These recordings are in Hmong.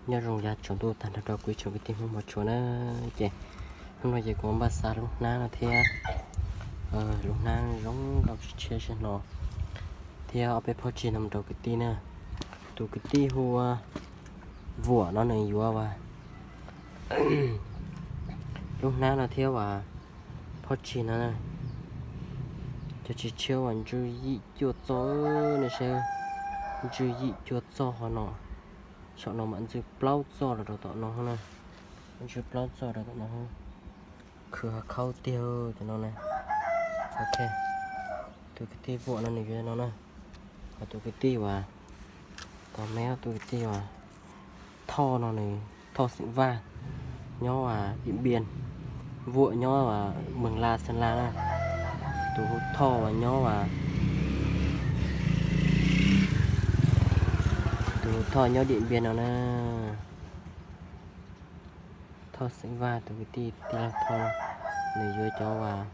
Nyob zoo yav tsaus ntuj tag nrho rau kuv ib tsoom kwv tij Hmoob Mos Tshua na. Ces hnub no ces kuv npaj xa lub hnab no thiab, lub hnab zoo nkauj tshiab tshiab no thiab ob peb phab tsig no mus rau kwv tij na. Tus kwv tij hu ua Vuam no nws yuav as lub hnab no thiab as phab tsig no na. Cov tshiab tshiab as ntswj yim cuaj txoj, nej saib, ntswj yim cuaj txoj ho no. Saum no mas ntswj plaub txoj los rau tom no na. Ntswj plaub txoj rau tom no, khwv ho khaub tiag cov no na. Ok, tus kwv tij Vuam no nws yuav no na. Ho tus kwv tij uas, tos me, tus kwv tij uas Thoj no nws, Thoj xeem Vaj, nyob as Diam Npiam, Vuam nyob as Meeg Las, Xeem Las na. Tus hu Thoj uas nyob as, tus hu Thoj nyob Diam Npiam no na. Thoj xeem Vaj, tus kwv tij tij laug Thoj no nws yuav cov uas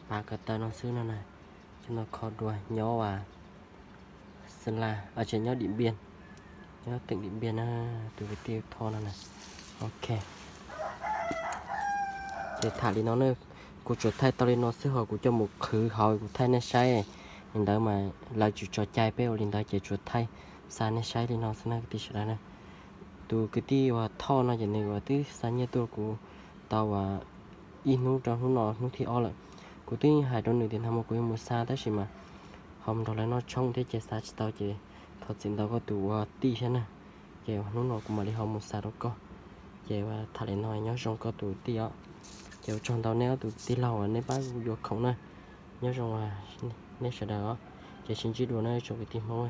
pav ko taw no xwb no na. Cov no kho dua nyob as Xeem Las, tsis, nyob Diam Npiam, nyob teem Diam Npiam na, tus kwv tij Thoj no na. Ok, ces tham li no na, kuv tsuas thaij tau li no xwb ho kuv coj mus qhwv hauv kuv thaij nej saib. Li ntawd mas lawv tsis tso cai peb ua li ntawd ces tsuas thaij xa nej saib li no xwb na kwv tij sawv daws na. Tus kwv tij uas Thoj no ces nws uas twb xa nyiaj tuaj kuv tau uas ib hnub rau hnub no hnub thib ob lawm. Kuv twb hais rau nws tias nag hmo kuv yuav mus xa tab sis mas ho mus nrog lawv noj tshoob thiab ces xa tsis tau ces thov txim ntau koj tus ua tij thiab na. Ces hnub no kuv mam li ho mus xa rau koj. Ces tham li no nyob zoo koj tus tij os. Ces ua tsaug ntau neb ob tus tij laug uas neb pab kuv yuav khoom na. Nyob zoo nej sawv daws os. Ces sib ntsib dua na tsoom kwv tij Hmoob.